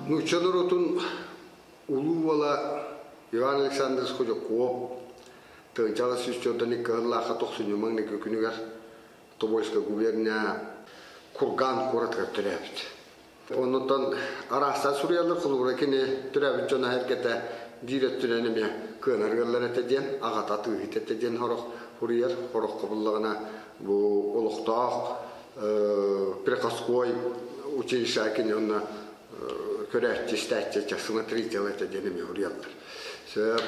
Нуучча норуотун улуу уола Иван Александрович Худяков тыһыынча 142 сыллаахха тохсунньу маҥнайгы күнүгэр Тобольскай губерния Курган куоратыгар төрөөбүт. Оннуттан араастаан суруйаллар, холобура кини төрөөбүт дьоно эргэтэ биир өттүнэн эмиэ кыанар ыаллар этэ диэн, аҕата атыыһыт этэ диэн сорох суруйар, сороххо буллаҕына бу олохтоох приходской училище кини онно көрөөччү, истээччи, смотритель этэ диэн эмиэ суруйаллар. Сөп.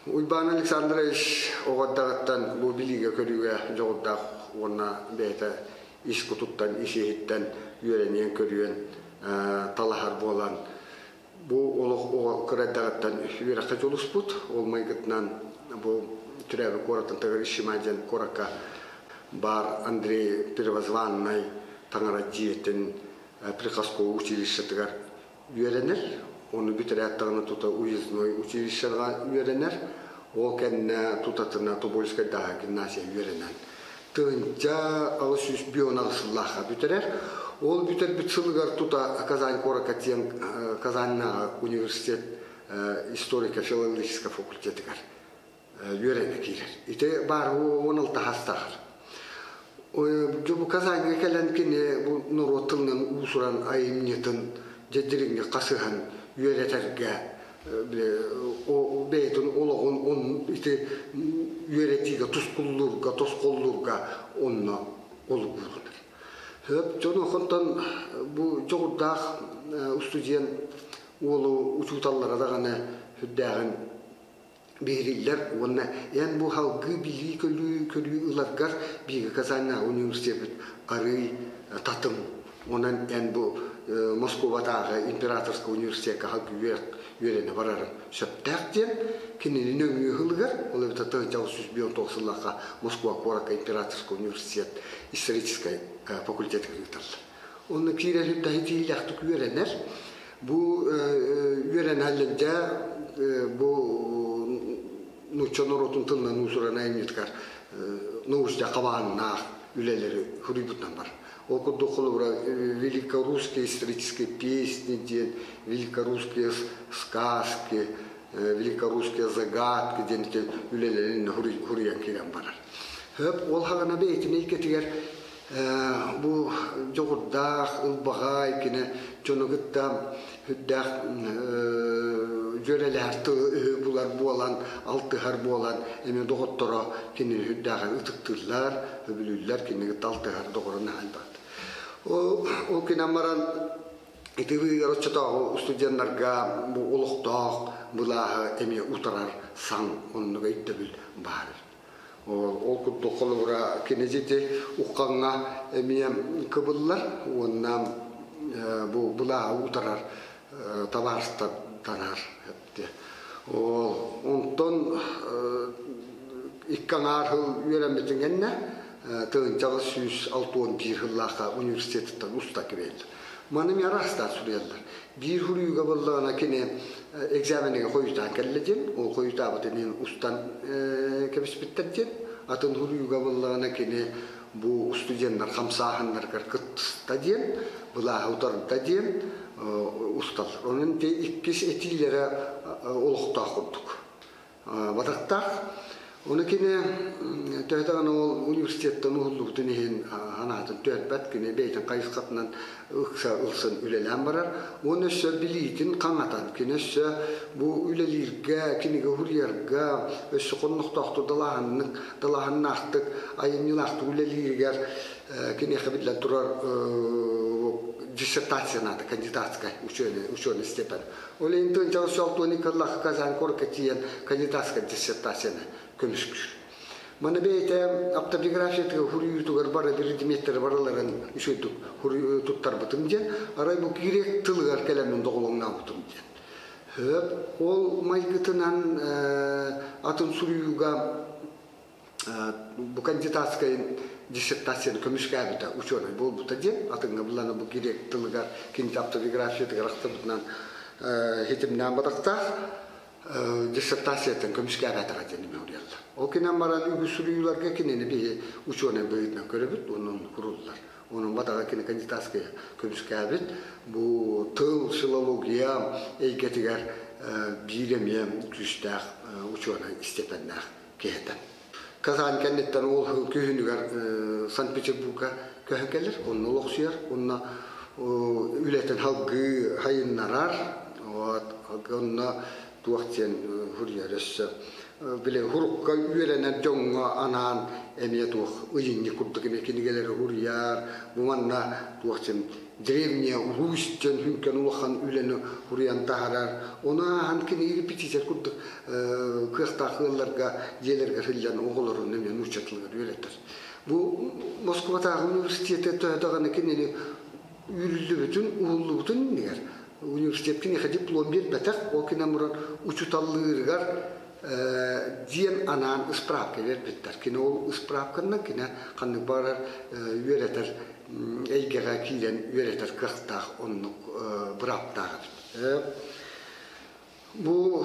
Уйбаан Александрович оҕо эрдэҕиттэн бу билиигэ-көрүүгэ дьоҕурдаах уонна бэйэтэ ис кутуттан, ис иһиттэн үөрэниэн-көрүөн талаһар буолан, бу олох оҕо кыра эрдэҕиттэн үөрэххэ дьулуспут. Ол майгытынан бу төрөөбүт куоратын Тагарищима диэн куоракка баар Андрей Первозваннай таҥара дьиэтин приходского училищетыгар үөрэнэр. Ону бүтэрээт даҕаны тута уездной училищеҕа үөрэнэр. Ол кэннэ тутатына Тобольскайдааҕы гимназия үөрэнэн 1858 сыллаахха бүтэрэр. Ол бүтэрбит сылыгар тута Казань куоракка тиийэн Казаннааҕы университет историко-филологическай факультетыгар үөрэнэ киирэр. Ити баар 16 саастаах. Дьэ бу Казаньга кэлэн кини бу норуот тылынан уус-уран айымньытын дьэ дириҥник хасыһан үөрэтэргэ бэйэтин олоҕун он ити үөрэтиигэ тускуллуурга, тосхоллуурга онно олугурунар. Сөп дьон охонтон бу дьоҕурдаах устудьуон уолу учууталлара даҕаны сүрдээҕин биэриллэр уонна эн бу салгыы билии-көрүү көрүү ыларгар биһиги Казаннааҕы университеппит арыый татым. Онон эн бу Москубатааҕы императорскай университекка салгыы үөрэнэ барарыҥ сөптөөх диэн кинини нөҥүө сылыгар, ол эбэтэр 1919 сыллаахха Москва куоракка императорскай университет историческай факультетыгар ыыталлар. Онно киирэр үрдэһитиилээхтик үөрэнэр. Бу үөрэнэллэргэ бу нуучча норуотун тылынан уусуран айымньытыгар научнай хабааннаах үлэлэри суруйбутунан бар. Ол курдук холобура великорусские исторические песни диэн, великорусские сказки, великорусские загадки диэн үлэлэрин суруйан киирэн барар. Хөп ол хаҕана бэйэтин эйгэтигэр Бу дьоҕурдаах, ылбаҕай кини дьону кытта сүрдээх дьүөрэлэһэр тылы булар буолан, алтыһар буолан, эмиэ доҕотторо кинини сүрдээҕин ытыктыыллар, сөбүлүүллэр, кинини кытта алтыһар доҕоро наһаа элбэх. Ол гынан баран ити быыһыгар оччотооҕу студеннарга бу олохтоох былааһы эмиэ утарар саҥ оннук өйдөбүл баар. Ол курдук холобура кини дьити уххаҥҥа эмиэ кыбыллар уонна бу былааһы утарар табаарыстарданар. Ол онтон икки аҥаар сыл үөрэммитин кэннэ 1961 сыллаахха университеттан уста кибэллэр. Маны эмиэ араастаан суруйаллар. Биир суруйууга буоллаҕына кини экзаменигэ хойутаан кэллэ диэн, ол хойутаабытын иһин устан кэбиспиттэр диэн. Атын суруйууга буоллаҕына кини бу студеннар хамсааһыннарыгар кыттыста диэн, былааһы утарда диэн усталлар. Онон иккис этиилэрэ олохтоох курдук. Батахтаах. Ону кини төһө даҕаны ол университеттан уһуллубутун иһин санаатын түһэрбэт, кини бэйэтин хайысхатынан ыкса ылсан үлэлээн барар. Уонна өссө билиитин хаҥатан, кини өссө бу үлэлииргэ, кинигэ суруйарга, өссө хоннохтоохтук далааһыннык, далааһыннаахтык, айымньылаахтык үлэлииригэр киниэхэ биллэн турар диссертация наада, кандидатскай ученый, ученый степень. Ол иһин тыынча 62 кыллаах Казань куоракка тиийэн кандидатскай диссертацияны көмүскүүр. Маны бэйэтэ автобиографиятыгар суруйуутугар бары предметтери барыларын үчүгдүк туттарбытым диэн, арай бу грек тылыгар кэлэммин доҕолоҥнообутум диэн. Хөп, ол майгытынан атын суруйууга бу кандидатскай диссертацияны көмүскээбитэ учуонай буолбута диэн атыҥҥа буллана бу грек тылыгар кини автобиографиятыгар ахтыбытынан хитимнээн батахтаах диссертациятын көмүскээбэтэҕэ диэн мөҕүллэр. Ол кинэн баран үгүс суруйууларга кинини биһи учуонай быһыытынан көрөбүт уонна оннук уруллар. Онон батаҕа кини кандидатскай көмүскээбит. Бу тыл, филология эйгэтигэр биир эмиэ күүстээх учуонай истиэпэннээх киһи этэ. Казань кэнниттэн ол күһүнүгэр Санкт-Петербурга көһөн кэлэр, онно олохсуйар, онно үлэтин халгыы хайыннарар, вот, онно туох диэн суруйар өссө били хурукка үөрэнэр дьоҥҥо анаан эмиэ туох ыйынньык курдук эмиэ кинигэлэри суруйар, бу манна туох диэн древняя Русь диэн хүҥкэн улахан үлэни суруйан таһаарар. Ону ааһан кинигэ репетитор курдук кыахтаах ыалларга дьиэлэргэ сылдьан оҕолорун эмиэ нуучча тылыгар үөрэтэр. Бу Москватааҕы университеты төһө даҕаны кинини үүрүллүбүтүн, уһуллубутун иннигэр университет киниэхэ диплом биэрбэтэх, ол кинэ муран учуталлыырыгар диэн анаан ыспыраапка биэрбиттэр. Кини ол ыспыраапканан кини ханнык баҕарар үөрэтэр эйгэҕэ киирэн үөрэтэр кыахтаах оннук бырааптаах эбит. Бу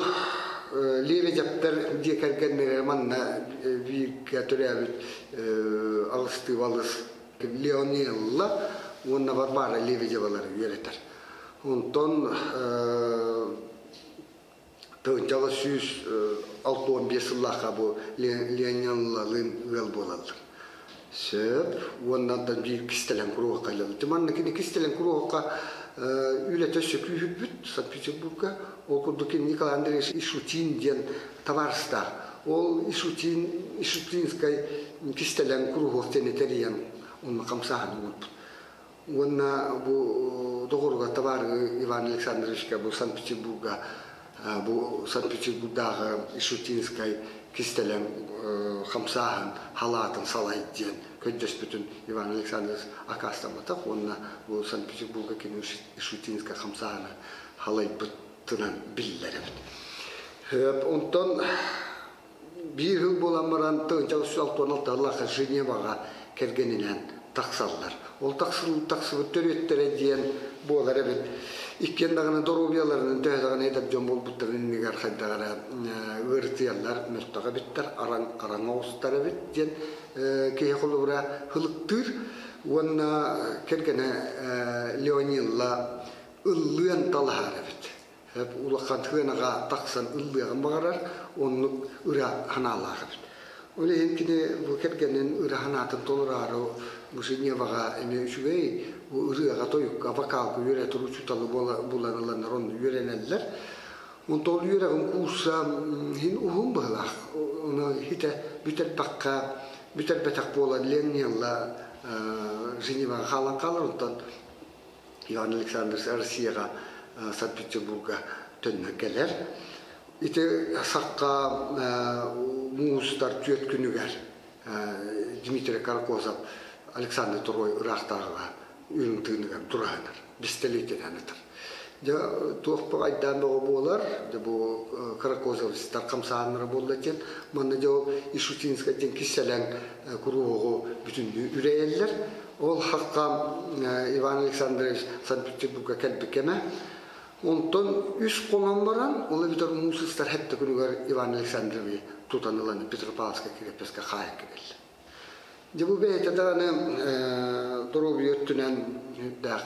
Лебедевтэр дьиэ кэргэннэрэ манна бииргэ төрөөбүт алыстыы балыс Леонелла уонна Варвара Лебедевалары үөрэтэр. Онтон тыһыынча 165 сыллаахха бу Леонеллалыын ыал буолаллар. Сөп. Уонна биир кистэлэҥ куруһуокка ыллым. Манна кини кистэлэҥ куруһуокка үлэтэ өссө күүһүрбүт Санкт-Петербурга. Ол курдук кини Николай Андреевич Ишутин диэн табаарыстаах. Ол Ишутин, Ишутинскай кистэлэҥ куруһуок диэни тэрийэн онно хамсааһын оҥорбут. Уонна бу доҕоругар табаарыгы Иван Александровичка бу Санкт-Петербурга бу Санкт-Петербурдааҕы Ишутинскай кистэлэҥ хамсааһын халаатын салай диэн көрдөспүтүн Иван Александрович акаастамматах уонна бу Санкт-Петербурга кини Ишутинскай хамсааһыны халайбытынан биллэр эбит. Онтон биир сыл буолан баран 1966 Женеваҕа кэргэнинээн тахсаллар. Ол тахсыбыт төрүөттэрэ диэн буолар эбит. Иккиэн даҕаны доруобуйаларынан төһө даҕаны эдэр дьон буолбуттарын иннигэр хайдах эрэ ыарытыйаллар, мөлтөх эбиттэр, араҥ араҥ оҕустар эбит диэн киһи холобура һылыктыыр. Уонна кэргэнэ Леонилла ыллыан талаһар эбит. Улахан сыанаҕа тахсан ыллыаҕын баҕарар, оннук ыра санаалаах эбит. Ол иһин кини бу кэргэнин ыра санаатын толороору бу Женеваҕа эмиэ үчүгэй бу ырыаҕа, тойукка, вокалга үөрэтэр учууталы булан ыланнар онно үөрэнэллэр. Онтон ол үөрэҕин курса иһин уһун быһыылаах. Ону хитэ бүтэрбэххэ бүтэрбэтэх буолан Леннелла Женеваҕа хаалан хаалар онтон Иван Александрович Россияҕа Санкт-Петербурга төннөн кэлэр. Ити сахха муустар түөрт күнүгэр Дмитрий Каракозов Александр Трой ыраахтааҕыга үрүҥ тыыныгар тураһынар, бистэлиэтинэн ытар. Дьэ туох айдаан бөҕө буолар, дьэ бу Каракозовецтар хамсааннара буолла диэн, манна дьэ ол Ишутинскай диэн киссэлэҥ куруһуогу бүтүннүү үрэйэллэр. Ол хахха Иван Александрович Санкт-Петербурга кэлбит кэмэ. Онтон үс хонон баран, ол эбэтэр муус ыстар хэттэ күнүгэр Иван Александрович тутан ылан Петропавловскай крепостька хаайан кэлэллэр. Дьэ бу бэйэтэ даҕаны доруобуйа өттүнэн үрдээх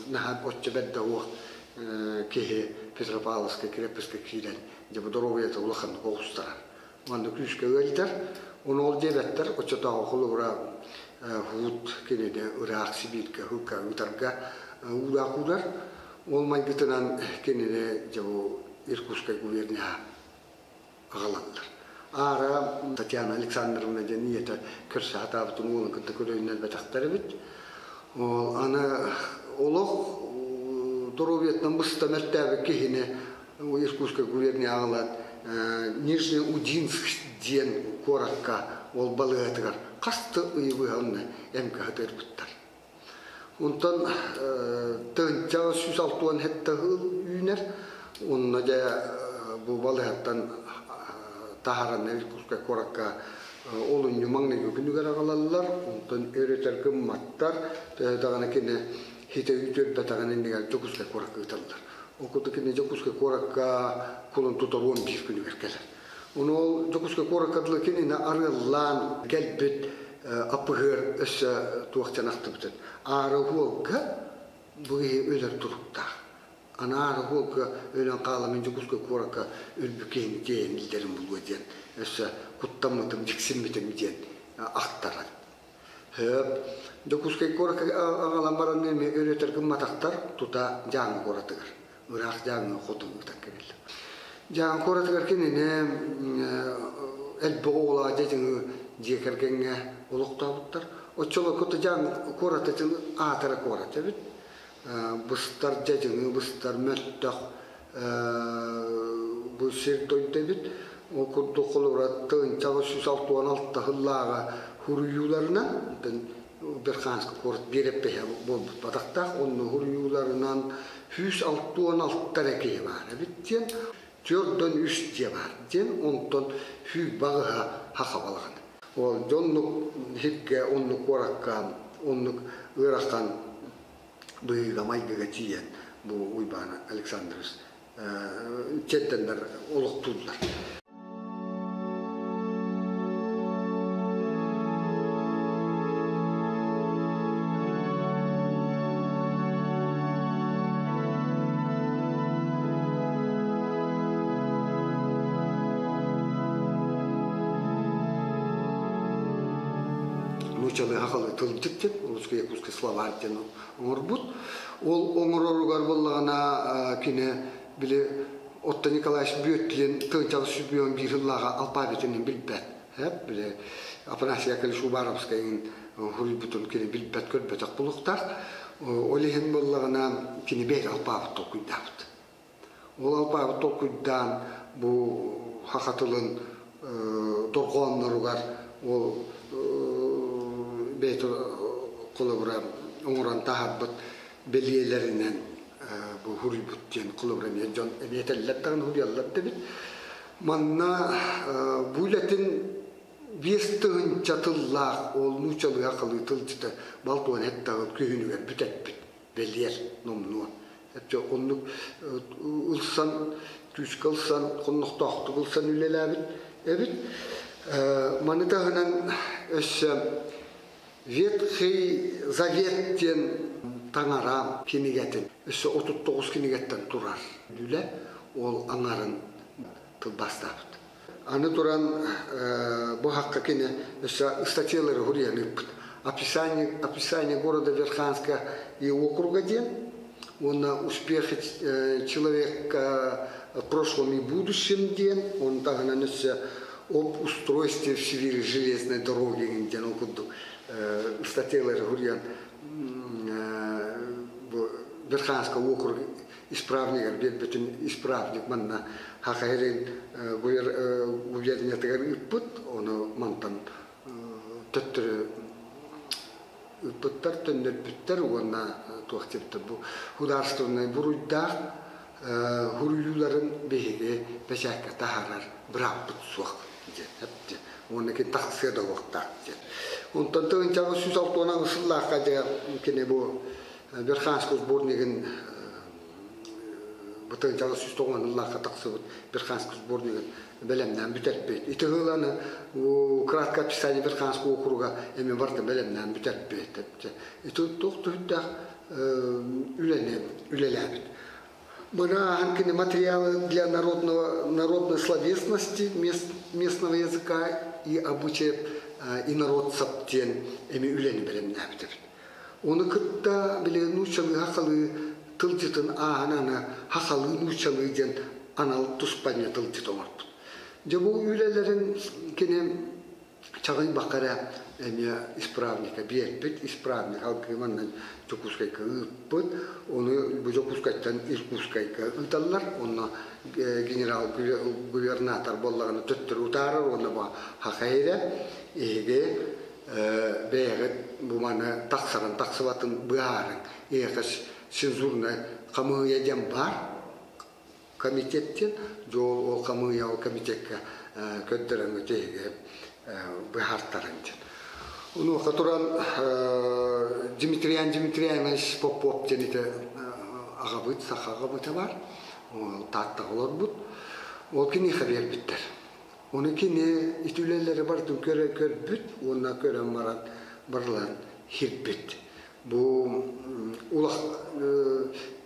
наһаа оччо бэрдэ уох киһи Петропавловскай крепостька киирэн дьэ бу доруобуйата улаханнык оҕустарар. Манна күүскэ ыалдьар. Ону ол диэбэттэр, оччотооҕу холобура Хуут кинини ыраах Сибииргэ һылка ыытарга уураах уурар. Ол майгытынан кинини дьэ бу Иркутскай губернияҕа аҕалаллар. Аара Татьяна Александровна диэн ийэтэ көрсө сатаабытын уолун кытта көрөйүннэрбэтэхтэр эбит. Ол аны олох доруобуйатынан быста мөлтөөбүт киһини Иркутскай губерния аҕалан Нижний Удинск диэн куоракка ол балыыһатыгар хас да ыйы быһа онно эмкэ сытыарбыттар. Онтон тыһыынча 167 сыл үүнэр. Онно дьэ бу балыыһаттан таһааран Иркутскай куоракка олунньу маҥнайгы күнүгэр аҕалаллар. Онтон өр-өтөр гымматтар. Төһө даҕаны кини хитэ үтүөрбэтэҕин иннигэр Дьокуускай куоракка ыыталлар. Ол курдук кини Дьокуускай куоракка кулун тутар 11 күнүгэр кэлэр. Ону ол Дьокуускай куоракка дылы кинини арыаллаан кэлбит. аппыһыар өссө туох чанахтыбытын. Аара уолга бу киһи өлөр туруктаах. Анаара уолга өлөн хаала мин Дьокуускай куоракка өлбүт киһини тиэйэн илдьэрим буолуо диэн өссө куттаммытым, дьиксиммитим диэн ахтара. Дьокуускай куоракка аҕалан баран эмиэ өлөтөр гымматахтар тута Дьааҥы куоратыгар ыраах Дьааҥы хоту ыытан кэбиллэр. Дьааҥы куоратыгар кинини элбэх оҕолоох дьадьыҥы дьиэ кэргэҥҥэ олохтообуттар. Оччолорго Дьааҥы куората аатыра куорат эбит. Быстар дьадьыҥы, быстар мөлтөх бу сир дойду эбит. Ол курдук холобура тыһыынчаҕа 166 сыллааҕы хуруйууларынан Верханскай куорат биэрэппиһэ буолбут бадахтаах онно хуруйууларынан 166 эрэ киһи баар эбит диэн төрдөн үс дьиэ баар диэн онтон сүүрбэ аҕыһа хахабалаҕын. Ол дьоннук сиргэ оннук куоракка оннук ыарахан быһыыга-майгыга тиийэн бу Уйбаан Александрович чэрдэннэр олохтууллар. Нууччалыы хахалы тылдьыт диэн, русский-якутский словарь диэн оҥорбут. Ол оҥороругар буоллаҕына кини били Отто Николаевич Бүөт диэн тыынчалы сүбүөн биир сыллааҕа алфавитын билбэт. Били Афанасий Яковлевич Уваровскайын суруйбутун кини билбэт көрбөтөх булуктаах. Ол иһин буоллаҕына кини бэйэтэ алпаабыт толкуйдаабыт. Ол алпаабыт толкуйдаан бу саха тылын дорҕоонноругар ол бэйэтэ холобура оҥорон таһаарбыт бэлиэлэринэн бу суруйбут диэн холобура эмиэ дьон эмиэ этэллэр даҕаны суруйаллар да эбит. Манна бу үлэтин 5000 тыллаах ол нууччалыы халыы тылдьыта балтуон эттэҕин күһүнүгэр бүтэрбит бэлиэр номнуо. Эпчэ оннук ылсан, күүскэ ылсан, хоннохтоохтук ылсан үлэлээбит эбит. Маны таһынан өссө Ветхий Завет диэн таҥара кинигэтин өссө 39 кинигэттэн турар үлэ ол аҥарын тылбаастаабыт. Аны туран бу хакка кини өссө ыстатыйалары суруйан ыыппыт. Описание, описание города Верханска и округа диэн уонна успех человека в прошлом и будущем диэн, он таһынан өссө об устройстве в Сибири железной дороги диэн ол курдук ыстатыйалары суруйан бу Верханского округ исправнигар биэрбитин исправник манна Саха сирин губерниятыгар ыыппыт, ону мантан төттөрү ыыппыттар, төннөрбүттэр уонна туох диэбиттэр бу художественнай буруйдаах суруйууларын биһиги бэчээккэ таһаарар бырааппыт суох диэн уонна кини тахсыа да уохтаах диэн. Онтон тыһыынчаҕа 168 сыллаахха дьэ кини бу Верханскай сборнигын бытыынчаҕа 190 ыллаахха тахсыбыт Верханскай сборнигын бэлэмнээн бүтэрбит. Ити ыланы краткое описание Верханского округа эми барыта бэлэмнээн бүтэрбит. Ити туох түһүттээх үлэни үлэлээбит. Мына кини материалы для народного, народной словесности местного языка и обычаев инородцев диэн эми үлэни бэлэмнээбит эбит. Ону кытта били нууччалыы хахалыы тылдьытын ааһан аны хахалыы нууччалыы диэн анал туспанньа тылдьыт оҥорбут. Дьэ бу үлэлэрин кини чаҕыйбакка эрэ эмиэ исправника биэрбит, исправник алгыы манна Дьокуускайга ыыппыт, ону бу Дьокуускайтан Иркутскайга ыыталлар, онно генерал-губернатор буоллаҕына төттөрү утаарар уонна бу хахайра эһиги бэйэҕит бу маны тахсарын тахсыбатын быһаарыҥ эһиэхэ цензурнай хамыыһыйа диэн баар комитет диэн дьол ол хамыыһыйа ол комитекка көрдөрөҥҥүт эһиги быһаартарыҥ диэн. Онуоха туран Дмитриан Дмитрианович Попов диэн ити аҕабыт, саха аҕабыта бар, Тааттаҕа олорбут. Ол киниэхэ биэрбиттэр. Ону кини ити үлэлэри барытын көрө көрбүт уонна көрөн баран барыларын хирбит. Бу улах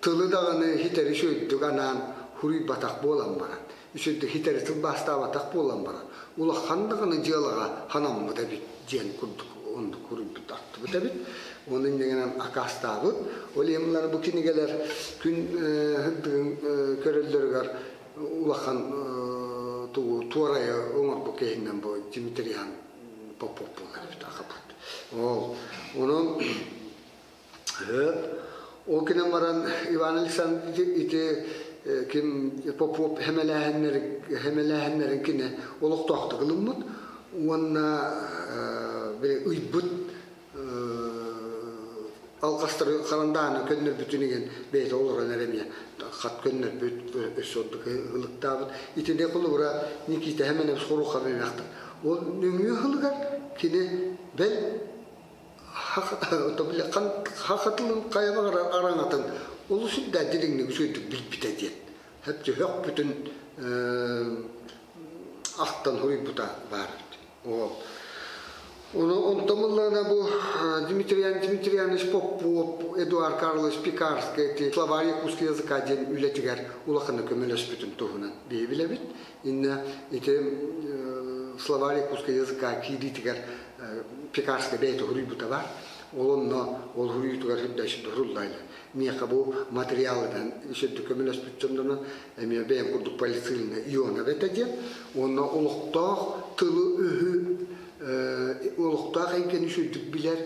тылы даҕаны хитэри сүрдүк анаан хуруйбатах буолан баран, үсүрдүк хитэри тылбаастаабатах буолан баран, улахан даҕаны дьыалаҕа ханаммыт эбит диэн курдук оннук хуруйбут аттыбыт эбит. Оны иннигинэн акаастаабыт. Ол иһин бу кинигэлэр күн сырдыгын көрөллөрүгэр улахан тугу туорайы оҥорбут киһинэн бу Дмитриан Попов буолар эбит аҕабыт. Ол онон ол гынан баран Иван Александрович ити ким Попов хэмэлээһиннэрин кини олохтоохтук ылыммыт уонна били ыйбыт алҕастары харандааны көннөрбүтүн иһин бэйэтэ олорон эрэ эмиэ хат көннөрбүт өссө ордук ылыктаабыт. Итини холобура Никита Хэмэнэбис хоруха мэмэхтэр. Ол нөҥүө сылыгар кини бэл хахатылын хайа баҕарар араҥатын олус үрдээ дириҥник үчүгэйдик билбитэ диэн. Хэпчи хөхпүтүн ахтан хоруйбута баар. Ону онтон ыллаҕына бу Дмитриан Дмитрианович Попов, Эдуард Карлович Пекарский ити словарь якутского языка диэн үлэтигэр улаханнык көмөлөспүтүн туһунан биһи билэбит. Иннэ ити словарь якутского языка киириитигэр Пекарскай бэйэтэ суруйбута баар. Ол онно ол суруйуутугар үрдэ суруллайлар. Миэхэ бу материалынан үсүрдүк көмөлөспүт дьоннорунан эмиэ бэйэм курдук полицейный Ионов этэ диэн уонна олохтоох тылы-өһү олохтоох эйгэни үчүгдүк билэр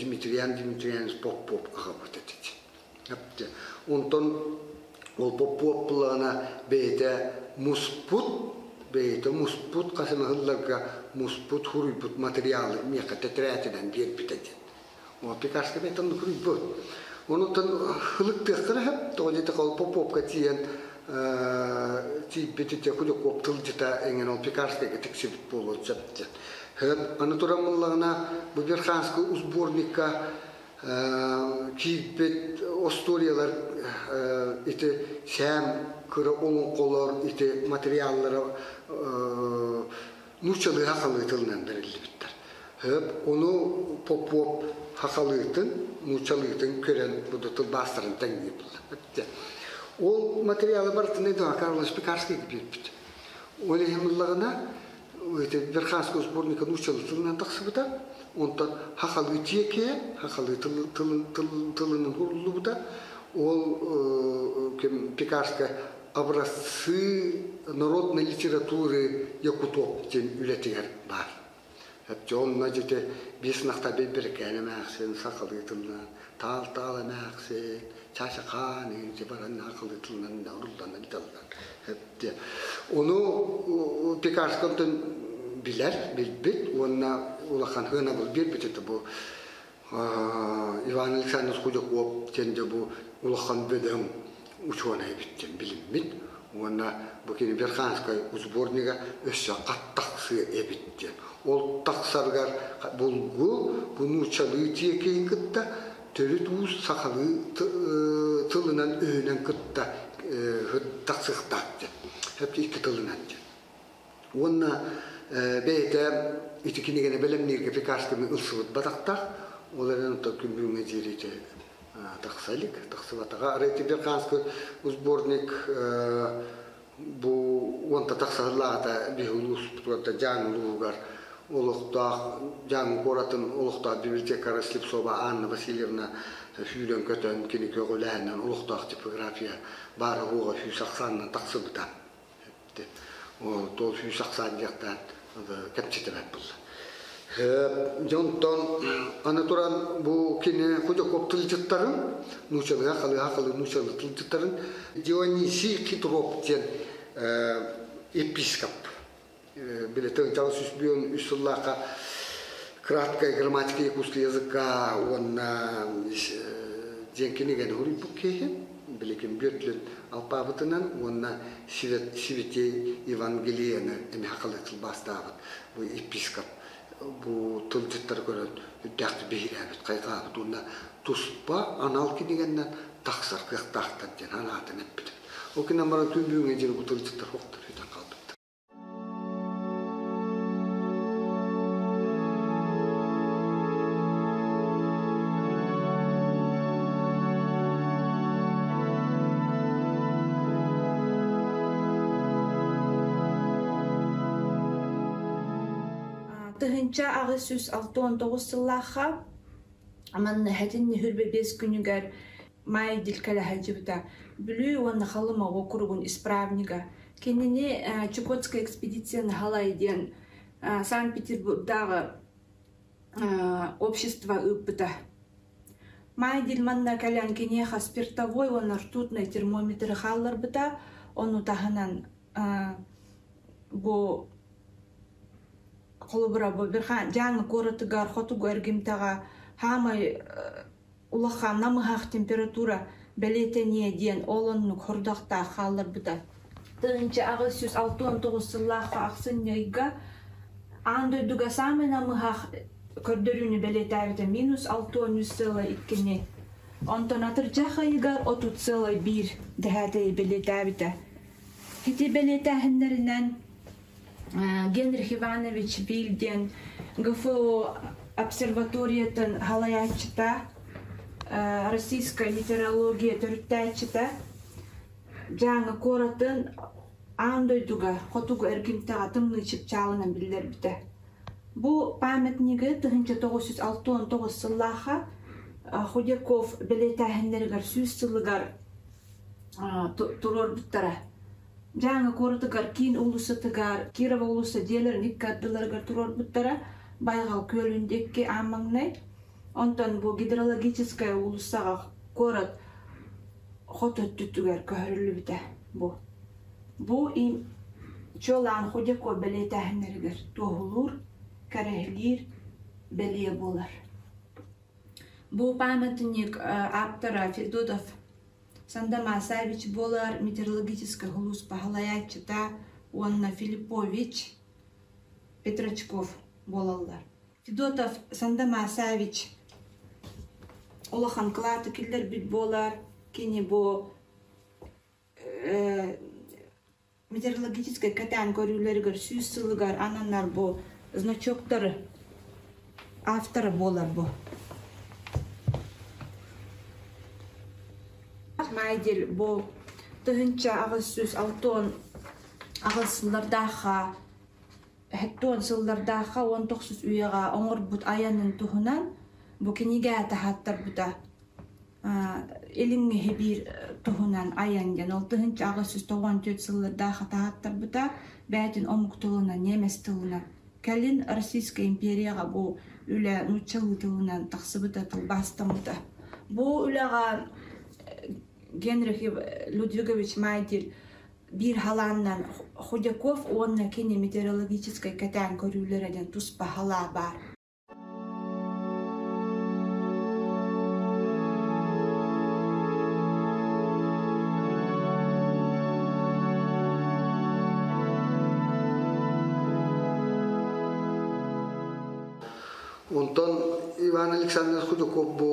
Дмитриан Дмитрианович Попов аҕабыт этэ. Онтон ол Попов былаана бэйэтэ муспут бэйэтэ муспут хас эмэ сылларга муспут хуруйбут материалы миэхэ тэтэрээтинэн биэрбитэ диэн. Пекарскай бэйтэн суруйбут. Онуттан ылыктыахтара сөп. Тоҕо диэтэххэ ол Поповка тиийэн тиийбит ити Худяков тылдьыта эҥин ол Пекарскайга тиксибит буолуон сөп диэн. Аны туран буллаҕына бу Верханскай сборникка киирбит остуоруйалар ити сээм кыра олоҥхолор ити материаллара нууччалыы сахалыы тылынан бэриллибиттэр. Хөп, ону Попов сахалыытын, нууччалыытын көрөн бу тылбаастарын тэҥниир буолла. Ол материалы барытын Эдуард Карлович Пекарскийга биэрбит. Ол иһин ыллаҕына Верханского сборника нууччалыы тылынан тахсыбыта. Онтон сахалыы тиэкиэ, сахалыы тылынан суруллубута. Ол Пекарская образцы народной литературы якутов диэн үлэтигэр баар. Дьонно дьити биэс нахта бэркээн эмээхсин сахалыы тылынан таал-таал эмээхсин чаачакаан иһинчи баран сахалыы тылынан урулланан таллан Ону Пекарскайтан билэр, билбит уонна улахан сыанабыл биэрбит этэ бу Иван Александрович Худяков диэн дьэ бу улахан бөдөҥ учуонай эбит диэн билиммит уонна бу кини Верханскай сборнига өссө хат тахсыа эбит диэн. Ол тахсарыгар булгу бу нууччалыы тиэкиһин кытта төрүт уус сахалыы тылынан өһүнэн кытта тахсыахтаах диэн. Хэпти икки тылынан диэн. Уонна бэйэтэ ити кинигэни бэлэмнииргэ Пекарсканы ылсыбыт батахтаах. Ол эрэн оттон күн бүгүҥҥэ диэри ити тахса илик, тахсыбатаҕа. Арай Тиберханскай сборник бу уонта тахса сыллааҕыта биһи улууспутугар Дьааҥы улууһугар олохтоох Дьааҥы куоратын олохтоох библиотекара Слепцова Анна Васильевна сүүрэн-көтөн кини көҕүлээһинэн олохтоох типография баара-суоҕа сүүс ахсаанынан тахсыбыта. Ол сүүс ахсаан диэхтээн кэпсэтибэт буолла. Дьонтон аны туран бу кини Худяков тылдьыттарын, нуучалыга халыга халы нуучалы тылдьыттарын Дионисий Хитров диэн епископ билетин 903 сыллаахха краткая грамматика якутского языка уонна диэн кинигэни суруйбут киһи билигин бүөтлүн алпаабытынан уонна Святей Евангелиены эмиэ сахалыы тылбаастаабыт бу епископ бу тылдьыттары көрөн үрдээхтик биһирээбит хайҕаабыт уонна туспа анал кинигэннэн тахсар кыахтаахтар диэн санаатын эппит. Ол гынан баран күн бүгүҥҥэ диэри бу тылдьыттар суохтар сүтэн хаалбыттар. 1869 сыллаахха манна хэтинни хүрбэ 5 күнүгэр Майдил кэлэ сылдьыбыта. Бүлүү уонна Халыма уокуругун исправнига. Кинини Чукотская экспедицияны халай диэн Санкт-Петербургдааҕы общество ыыппыта. Майдил манна кэлэн киниэхэ спиртовой уонна ртутный термометры хаалларбыта, ону таһынан бу холобура бу Дьааҥы куоратыгар хотугу эргимтэҕэ хаамай улахан намыһах температура бэлиэтэниэ диэн ол оннук хордохтоох хаалларбыта. 1869 сыллаахха ахсынньы ыйга аан дойдуга саамай намыһах көрдөрүүнү бэлиэтээбитэ минус 63,2. Онтон атырдьах ыйыгар 30,1 дэһээтэйи бэлиэтээбитэ. Ити бэлиэтээһиннэринэн Генрих Иванович Виль диэн ГФО обсерваториятын халайааччыта, Российская метеорология төрүттээччитэ, Дьааҥы куоратын аан дойдуга хотугу эргимтэҕэ тымныы чыпчаалынан биллэрбитэ. Бу памятнигы 1969 сыллаахха Худяков бэлиэтээһиннэригэр 100 сылыгар туруорбуттара. Дьааҥы куоратыгар киин уулуссатыгар Кирова уулусса дьиэлэрин икки ардыларыгар туруорбуттара. Байҕал күөлүн диэки аан маҥнай. Онтон бу гидрологическай уулуссаҕа куорат хот өттүтүгэр көһөрүллүбүтэ бу. Бу чуолаан Худяков бэлиэтээһиннэригэр туоһулуур, кэрэһилиир бэлиэ буолар. Бу памятник ааптара Федотов Санда Масаевич буолар метеорологическай сулууспа салайааччыта уонна Филиппович Петрочков буолаллар. Федотов Санда Масаевич улахан кылааты киллэрбит буолар. Кини бу метеорологическай кэтээн көрүүлэригэр 100 сылыгар ананар бу значоктары авторы буолар бу. Майдил бу 1868 сыллардаахха 70 сыллардаахха 19 үйэҕэ оҥорбут айанын туһунан бу кинигэ таһааттарбыта. Илиҥҥи биир туһунан айан диэн ол 1894 сыллардаахха таһааттарбыта бэйэтин омук тылынан, немец тылынан. Кэлин Российскай империяҕа бу үлэ нууччалыы тылынан тахсыбыта, тылбаастаммыта. Бу үлэҕэ Генрих Людвигович Майдель биир халаанынан Худяков уонна кини метеорологическай кэтээн көрүүлэрэ диэн туспа халаа баар. Онтон Иван Александрович Худяков бу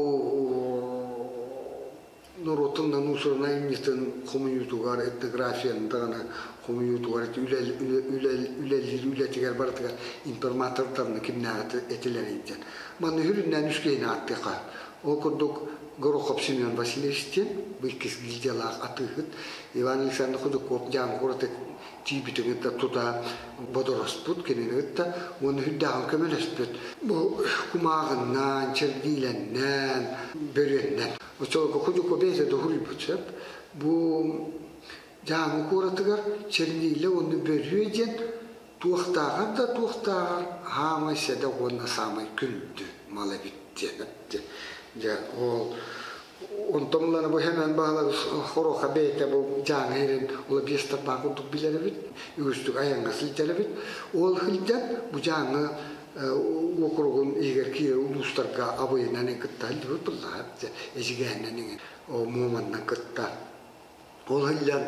норуотун уусурун айымньытын хомуйуутугар, этнографияны даҕаны хомуйуутугар үлэлиир үлэтигэр барытыгар информатордарны кимнээҕи этилэрий диэн. Манна үрүннээн үс киһини ааттыахха. Ол курдук Горохов Семен Васильевич диэн, бу иккис гильдиялаах атыыһыт, Иван Александрович Худяков Дьааҥы куораты тиийбитин кытта тута бодороспут, кинини кытта уонна үрдээҕин көмөлөспүт. Бу кумааҕыннаан, чэрдиилэннээн, бөрүөннэн. Оччолорго Худяков бэйэтэ да уһуруйбут сөп. Бу Дьааҥы куоратыгар чернилэ уонна бөрүө диэн туохтааҕар да туохтааҕар хаамай сэдэх уонна саамай күндү мал эбит диэн. Дьэ, ол онтон ылана бу хэмэн баһылар хороха бэйэтэ бу Дьааҥы сирин ула биэс тарбаах курдук билэр эбит, үгүстүк айаҥҥа сылдьар эбит. Ол сылдьан бу Дьааҥы уокуругун иһигэр киирэр улуустарга абыйынан кытта сылдьыбыт буллаҕа эдьигээннэн иҥин Муоманнан кытта. Ол сылдьан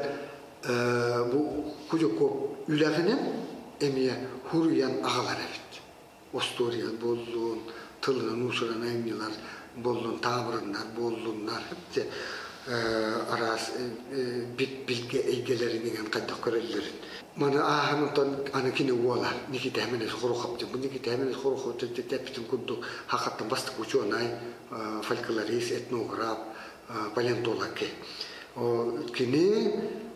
бу Кудяков үлэҕинэн эмиэ хуруйан аҕалар эбит. Остуоруйа буоллун, тылынан уусуран айымньылар буоллун, таабырыннар буоллуннар араас билгэ эйгэлэрин иҥэн хайдах көрөллөрүн. Маны ааһан онтон аны кини уола Никита Хименес Хорохов бу Никита Хименес Хорохов тэппитин курдук хахаттан бастакы учуонай, фольклорист, этнограф, палеонтолог Кини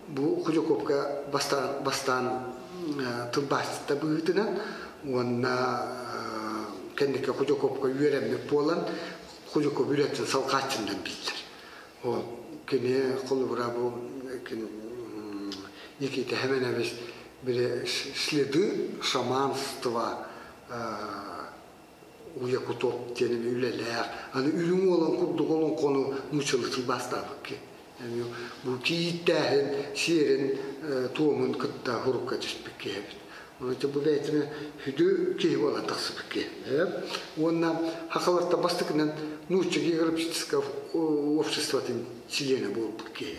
бу Худяковка бастаан, бастаан тылбаасчыта быһыытынан Уонна кэнники Худякопка үөрэммит буолан, Худяков үлэтин салҕааччыннан биллэр. Ол кини холобура бу Никита Хеменевич били следы шаманства уйа кутуоп диэн эми үлэлээх. Аны үрүҥ уолан курдук олоҥхону нууччалыы тылбаастаабыт ки. Бу кийииттээһин сиэрин туомун кытта хурукка түспүт киһи эбит. Онон бу бэйэтин сүдү киһи буолан тахсыбыт киһи. Уонна хахаларта бастакынан нуучча географическай обществотын чилиэнэ буолбут киһи.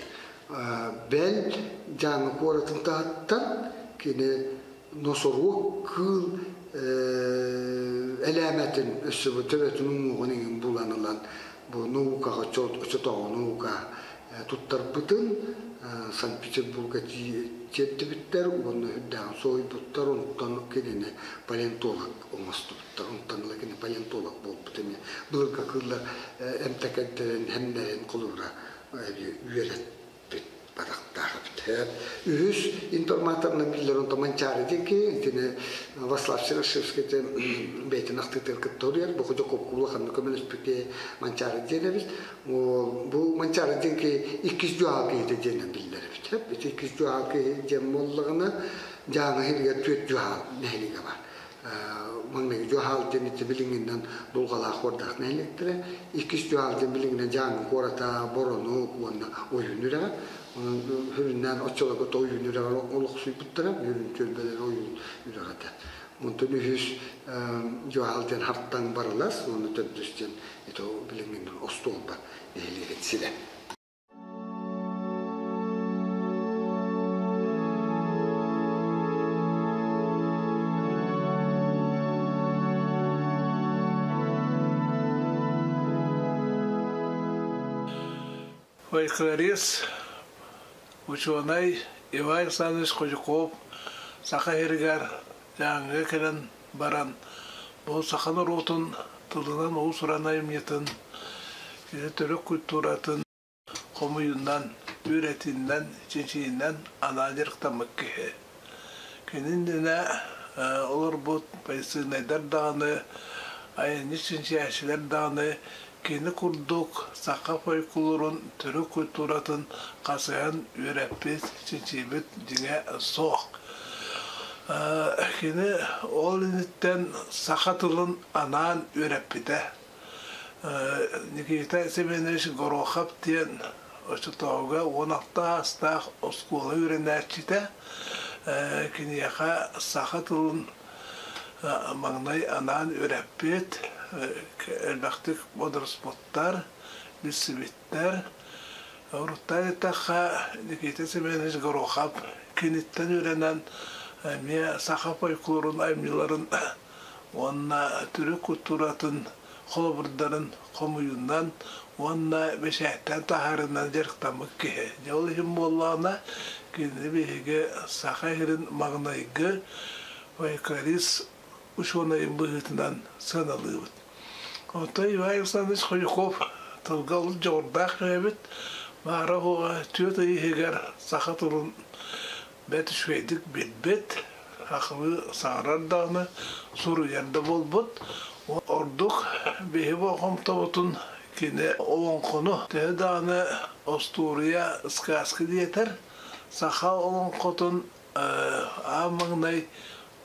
Бэл Дьааҥы куоратын таһыттан кини носорог кыыл элээмэтин өссө бу төбөтүн уҥуоҕун иҥин булан ылан бу наукаҕа оччотооҕу наука туттарбытын Санкт-Петербурга тиэрдибиттэр уонна үрдээҕин суруйбуттар, онтон кинини палеонтолог оҥостубуттар. Онтон ыла кини палеонтолог буолбут эмиэ. Былыргы кыыллар эмтэкэйдэрин, хэмнэрин холобура үөрэппит бадахтаах эбит. Үһүс информаторынан биллэр онто Манчаары диэн киһи, итини Васлав Серошевский бэйэтин ахтыытыгар кытта уруйар, бу Ходяков улаханнык көмөлөспүт киһи Манчаары диэн эбит. Бу Манчаары диэн киһи иккис дьуһаал киһитэ диэнэн биллэр эбит. Ити иккис дьуһаал киһи диэн буоллаҕына, Дьааҥы иһигэр түөрт дьуһаал нэһилиэгэ бар. Маҥнайгы дьуһаал диэн ити билиҥҥинэн Дулҕалаах Уордаах нэһилиэктэрэ, иккис дьуһаал диэн билиҥҥинэн Дьааҥы куората, Боронук уонна Ойуун үрэҕэ. Онон сүрүннээн оччолорго Ойуун үрэҕэр олохсуйбуттара, Мүрүн түөлбэлэрэ Ойуун үрэҕэ этэ. Онтон үһүс дьуһаал диэн Хартаҥ Барылас уонна төрдүс диэн ити билиҥҥинэн Остуолба нэһилиэгин сирэ. Фольклорист, учуонай Иван Александрович Кожуков Саха сиригэр Дьааҥыга кэлэн баран бу саха норуотун тылынан уус-уран айымньытын, кини төрүт культуратын хомуйунан, үөрэтинэн, чинчийинэн анаан дьарыктаммыт киһи. Кини иннинэ олорбут полицейнайдар даҕаны, айанньыт чинчийээччилэр даҕаны кини курдук саха фольклорун төрүт культуратын хасыһан үөрэппит, чинчийбит дьиҥэ суох. Кини ол инниттэн саха тылын анаан үөрэппитэ. Никита Семенович Горохов диэн оччотооҕуга 16 аастаах оскуола үөрэнээччитэ киниэхэ саха тылын маҥнай анаан үөрэппит, элбэхтик бодоруспуттар, билсибиттэр. Уруттаан эттэххэ, Никита Семенович Горохов киниттэн үөрэнэн эмиэ саха фольклорун айымньыларын уонна төрүт культуратын холобурдарын хомуйунан уонна бэчээттээн таһаарынан дьарыктаммыт киһи. Дьэ ол иһин буоллаҕына, кинини биһиги Саха сирин маҥнайгы фольклорист учуонайын быһыытынан сыаналыыбыт. Оттон Иван Александрович Хойуков тылга олус дьоҕурдаах киһи эбит. Баара-суоҕа түөрт ый иһигэр саха тылын бэрт үчүгэйдик билбит, сахалыы саҥарар даҕаны, суруйар да буолбут. Ордук биһи болҕомтобутун кини олоҥхону төһө даҕаны остуоруйа, сказка диэтэр, саха олоҥхотун аан маҥнай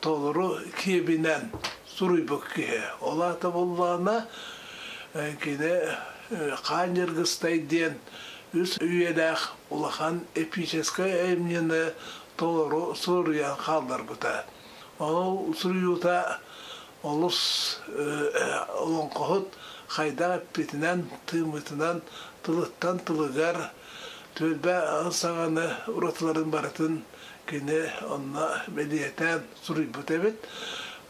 толору киэбинэн суруйбут киһи. Ол аата буоллаҕына, кини Хаан Ньыргыстай диэн үс үйэлээх улахан эпическэй айымньыны толору суруйан хаалларбыта. Ол суруйуута олус олоҥхоһут хайдах эппитинэн, тыыммытынан тылыттан тылыгар түөлбэ саҥаны уратыларын барытын кини онно бэлиэтээн суруйбут эбит.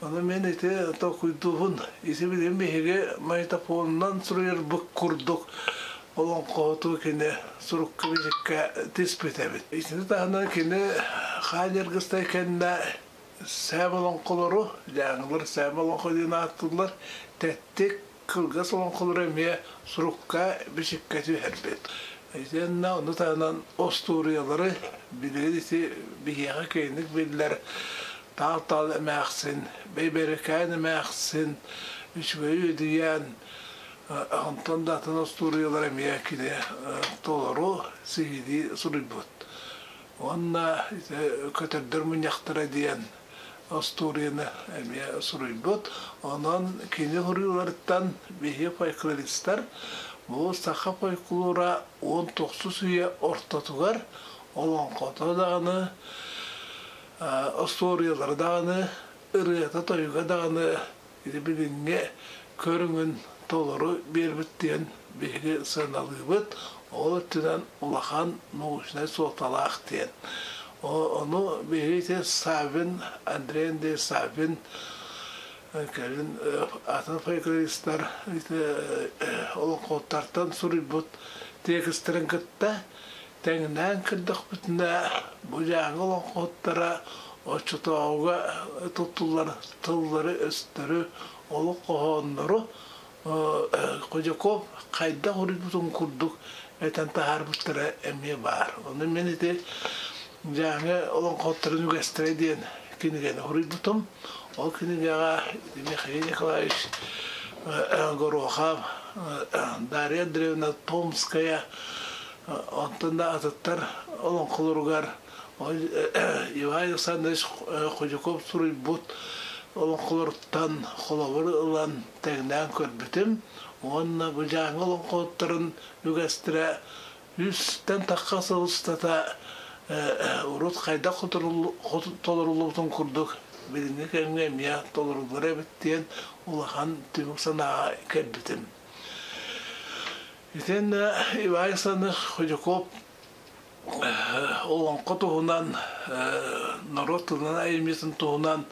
Ону мин ити толкуйдуубун. Ити билигин биһиги магнитофонунан суруйарбыт курдук олоҥхоһуту кини сурукка-бичиккэ тиспит эбит. Итини таһынан кини хаан Ньыргыстай кэннэ сээм олоҥхолору, дьааҥылар сээм олоҥхо диэн ааттыыллар, тэттик кылгас олоҥхолору эмиэ сурукка-бичиккэ түһэрбит. Итиэннэ ону таһынан остуоруйалары билигин ити биһиэхэ киэҥник биллэр. Таал-таал эмээхсин, Бэйбэрикээн эмээхсин, Үчүгэй үөдүйээн, онтон да атын остуоруйалар эмиэ кини толору сиһилии суруйбут. Уонна ити көтөрдөр мунньахтара диэн остуоруйаны эмиэ суруйбут. Онон кини суруйууларыттан биһиги фольклористар бу саха фольклора 19 үйэ ортотугар олоҥхото даҕаны, остуоруйалара даҕаны, ырыата-тойуга даҕаны ити билиҥҥи көрүҥүн толору биэрбит диэн биһиги сыаналыыбыт. Ол өттүнэн улахан научнай суолталаах диэн. Ону биһиги ити Саввин, Андрей Андреевич Саввин кэлин атын фольклористар ити олоҥхоттартан суруйбут тиэкистэрин кытта тэҥнээн көрдөхпүтүнэ, бу дьааҥы олоҥхоһуттара оччотооҕуга туттуллар тыллары-өстөрү, олох хоһооннору Кожаков хайдах уруйбутун курдук этэн таһаарбыттара эмиэ баар. Ону мин ити Дьааҥы олоҥхоһуттарын үгэстэрэ диэн кинигэни уруйбутум. Ол кинигэҕэ Михаил Николаевич Горохов, Дарья Андреевна Томская, онтон да атыттар олоҥхолоругар Иван Александрович Кожаков суруйбут олоҥхолоруттан холобур ылан тэҥнээн көрбүтүм уонна бу Дьааҥы олоҥхоһуттарын үгэстэрэ үстэн тахха сыл устата урут хайдах толоруллубутун курдук билиҥҥи кэмҥэ эмиэ толоруллар эбит диэн улахан түмүк санааҕа кэлбитим. Итиэннэ Иван Александрович Ходяков олоҥхо туһунан, норуот тылынан айымньытын туһунан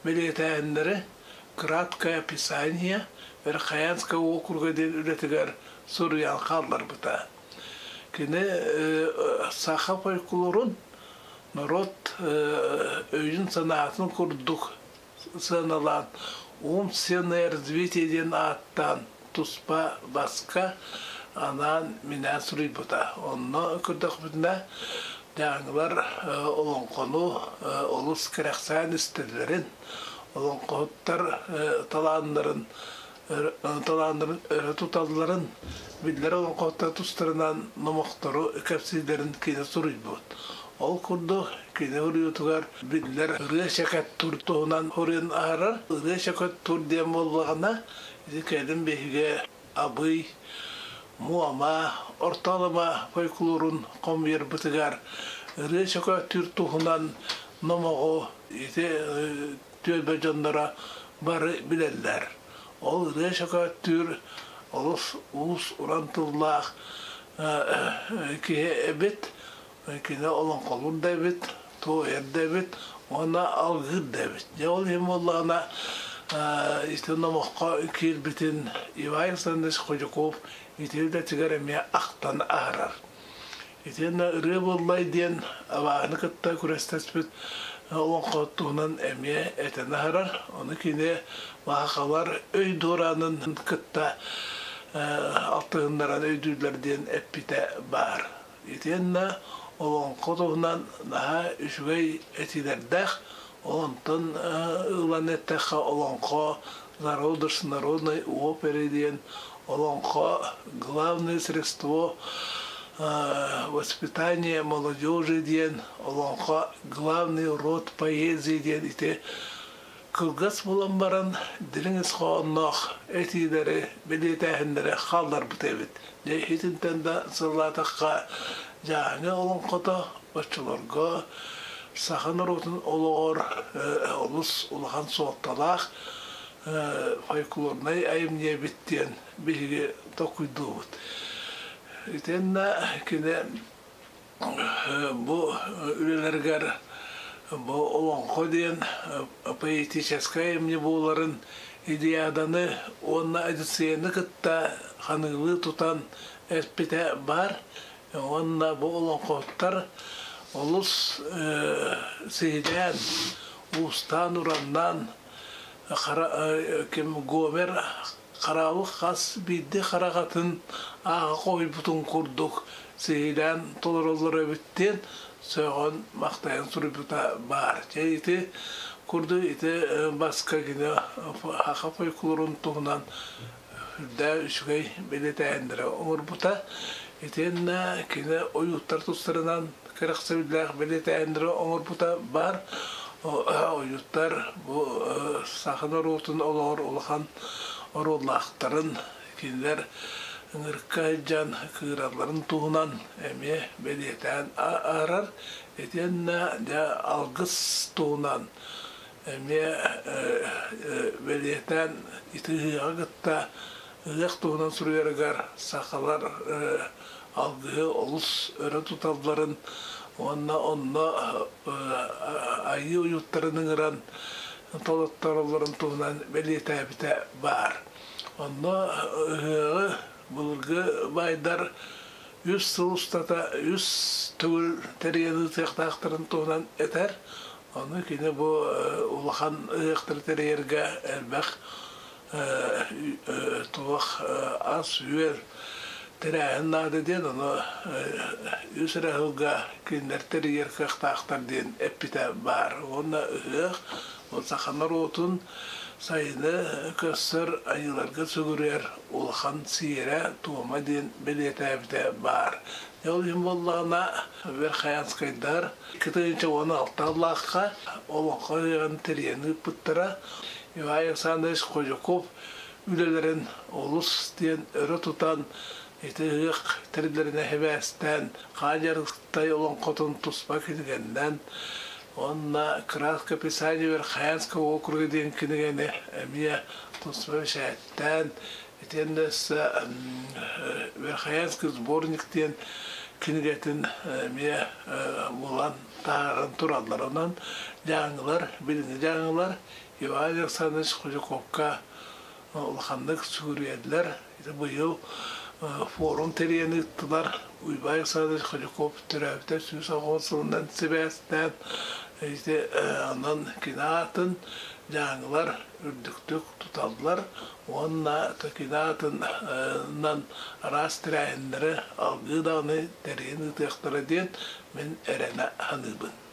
бэлиэтээһиннэри «Краткое описание Верхоянского округа» диэн үлэтигэр суруйан хаалларбыта. Кини саха фольклорун норуот өйүн-санаатын курдук сыаналаан «Умственное развитие» диэн ааттаан туспа баска анаан-минээн суруйбута. Онно көрдөхпүтүнэ, дьааҥылар олоҥхону олус кэрэхсээн истэллэрин, олоҥхоһуттар талааннарын талааннарын өрө туталларын, биллэр олоҥхоһуттар тустарынан номохтору кэпсииллэрин кини суруйбут. Ол курдук, кини уруйутугар биллэр ырыа чэкэт тур туһунан уруйун аһарар. Ырыа чэкэт тур диэн буоллаҕына, ити кэлин биһиги Абый, Муома, Орто Алыма фольклорун хомуйарбытыгар ырыа чөкөттүүр туһунан номоҕу ити түөлбэ дьонноро бары билэллэр. Ол ырыа чөкөттүүр олус уус-уран тыллаах киһи эбит, кини олоҥхолуур да эбит, туойар да эбит уонна алгыыр да эбит. Дьэ ол иһин буоллаҕына ити номоххо киирбитин Иван Александрович Ходяков ити үлэтигэр эмиэ ахтан аһарар. Итиэннэ Ырыа буоллай диэн абааһыны кытта күрэстэспит олоҥхо туһунан эмиэ этэн аһарар. Ону кини Маһахалар өй дуораанын кытта алтыһыннаран өйдүүллэр диэн эппитэ баар. Итиэннэ олоҥхо туһунан наһаа үчүгэй этиилэрдээх. Онтон ылан эттэххэ, олоҥхо «Зародыш народной оперы» диэн олоҥхо главное средство воспитания молодежи диэн олоҥхо главный род поэзии диэн ити кылгас буолан баран дириҥ ис хоһоонноох этиилэри, бэлиэтээһиннэри хаалларбыт эбит. Дьэ итинтэн да сыллаатахха Дьааҥы олоҥхото оччолорго саха норуотун олоҕор олус улахан суолталаах фольклорнай айымньы эбит диэн биһиги толкуйдуубут. Итиэннэ кини бу үлэлэригэр бу олоҥхо диэн поэтическай айымньы буоларын Илиаданы уонна Одиссеяны кытта ханыылыы тутан эппитэ баар. Уонна бу олоҥхоһуттар олус сиһилээн, уустаан-ураннаан ким Гомер хараабы хас биирдии хараҕатын ааҕа хоһуйбутун курдук сиһилээн толороллор эбит диэн сөҕөн-махтайан суруйбута баар. Дьэ ити Курдук ити баска кини саха фольклорун туһунан үрдээх үчүгэй бэлиэтээһиннэри оҥорбута. Итиэннэ кини ойууттар тустарынан кэрэхсэбиллээх бэлиэтээһиннэри оҥорбута баар. Ойууттар бу саха норуотун олоҕор улахан оруоллаахтарын, кинилэр ыҥырыкка сылдьан кыыралларын туһунан эмиэ бэлиэтээн аарар. Итиэннэ дьэ алгыс туһунан эмиэ бэлиэтээн ити ыһыаҕы кытта ыһыах туһунан суруйарыгар сахалар алгыһы олус өрө туталларын уонна онно айыы уйуттарын ыҥыран толоттороллорун туһунан бэлиэтээбитэ баар. Онно ыһыаҕы былыргы баайдар үс сыл устата үс төгүл тэрийэн ыытыахтаахтарын туһунан этэр. Ону кини бу улахан ыһыахтары тэрийэргэ элбэх туох ас-үөл тэрээһин наада диэн, ону үс эрэ сылга кинилэр тэрийэр кыахтаахтар диэн эппитэ баар. Уонна ыһыах ол саха норуотун сайыны көрсөр айыыларга сүгүрүйэр улахан сиэрэ-туома диэн бэлиэтээбитэ баар. Ол иһин буоллаҕына Верхоянскайдар 2016 сыллаахха Олоҥхо ыһыаҕын тэрийэн ыыппыттара. Иван Александрович Кожуков үлэлэрин олус диэн өрө тутан ити ыһыах тэриллэринэ сибээстээн Хаадьарыктай олоҥхотун туспа кинигэннэн уонна «Краска писания Верхоянского округа» диэн кинигэни эмиэ туспа бэчээттээн итиэннэ өссө Верхоянский сборник диэн кинигэтин эмиэ булан таһааран тураллар. Онон дьааҥылар, билиҥҥи дьааҥылар Иван Александрович Кожуковка улаханнык сүгүрүйэллэр. Ити быйыл форум тэрийэн ыыттылар. Уйбай Александрович Кожуков төрөөбүтэ 190 сылынан сибээстээн ити онон кини аатын дьааҥылар үрдүктүк туталлар уонна кини аатынан араас тэрээһиннэри алгыы даҕаны тэрийэн ыытыахтара диэн мин эрэнэ саныыбын.